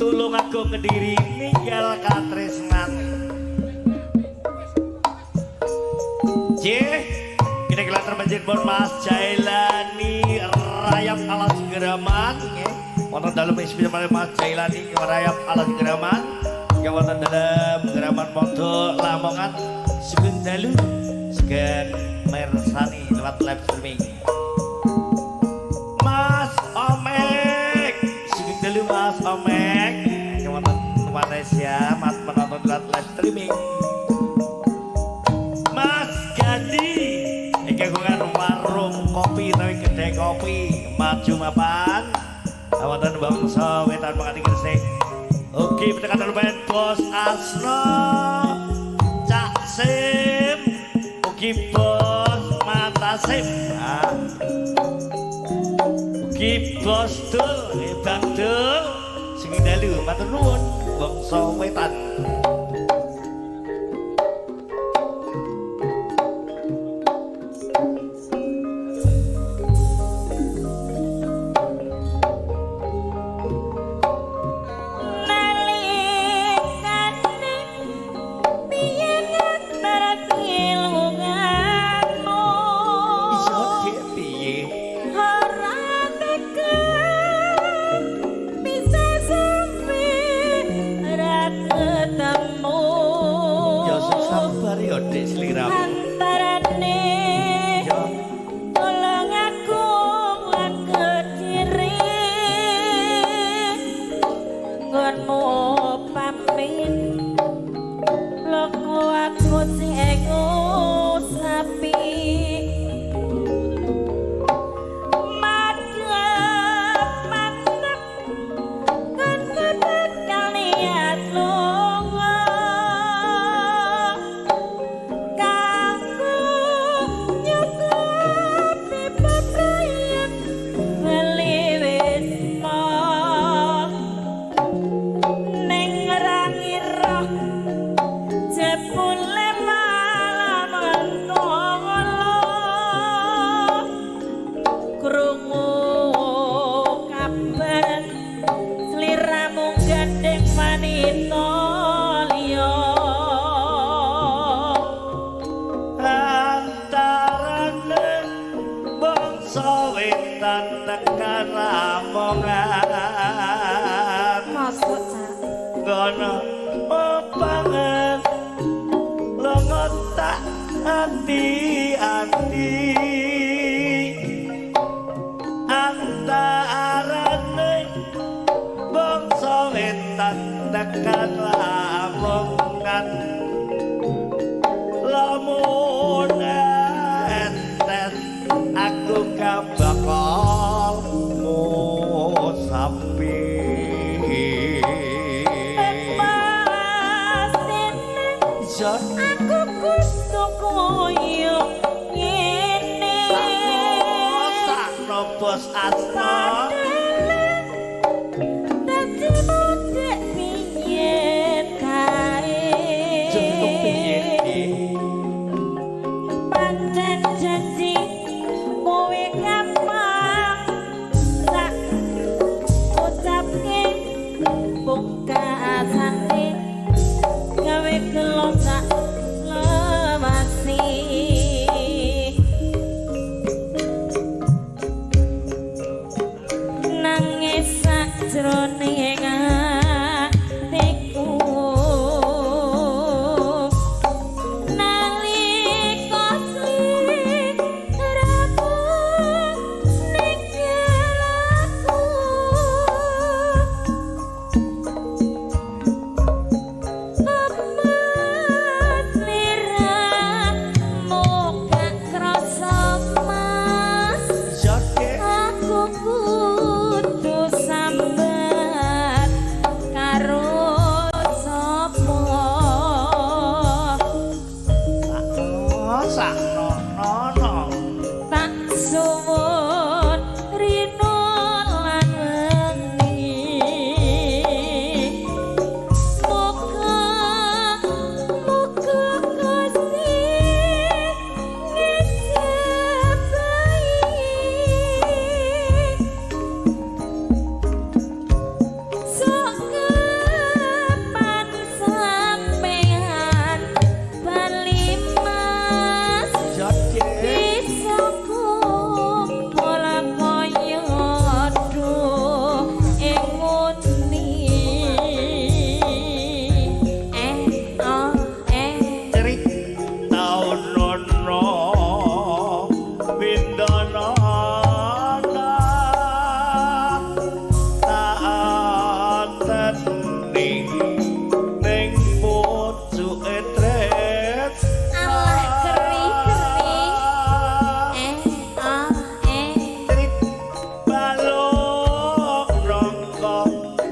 Tulungagung Kediri ninggal katresnan. J, kita kelar terbanjir pun Mas Jailani rayap alas geraman. Wonten dalem istimewa Mas Jailani rayap alas geraman. Yang wonten dalem geraman Modo Lamongan sugeng dalu sugeng mersani lewat live streaming. Mas Omek, sugeng dalu Mas Omek. Yang wonten Malaysia mat menonton lewat live streaming. Mas Gandhi iki kagungan warung kopi utawi kedai kopi maju mapan wonten bangsa wetan Pengati Gresik. Oke, pendekatan lumayan Bos Asno Cak Sim, ugi Bos Matasim, ah. Ugi Bos Dul, Bang Dul sing dalu matur nuwun bangsa wetan. Nalikane biyen nganterke lungamu. Iso dik piye? Ora tekan bisa sampe ra ketemu. Ya sing sabar ya dik sliramu. Antarane Ya Tulungagung lan Kediri nggonmu pamit loko aku sing sapi madhep mantep kan kalian lunga kanggo nyukupi peprayan bali wisma ning ra ngira jebule malah mentolo krungu kabar sliramu gandeng wanita liya. Antarane bangsa wetan tekan Lamongan. Mosok Cak? Ngono opangan longo tak ati-ati antarane bangsa wetan tekan Lamongan lamun entes aku gak bakal musapi. Pasine Jon aku kudu koyo ngene. Sakno Bos Asno. Dadi modek biyen kae. Jeneng piye iki? Pancen janji kowe gampang tak ucapke pungkasane gawe gelo sak lewasi.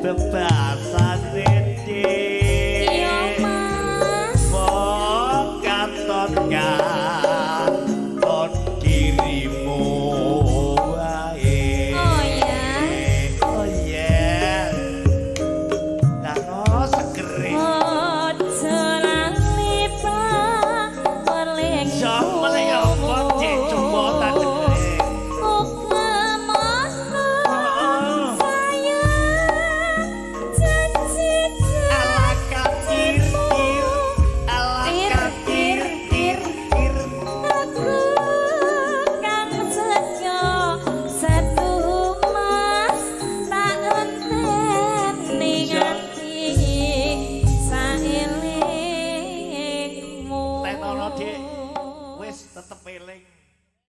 Bebas.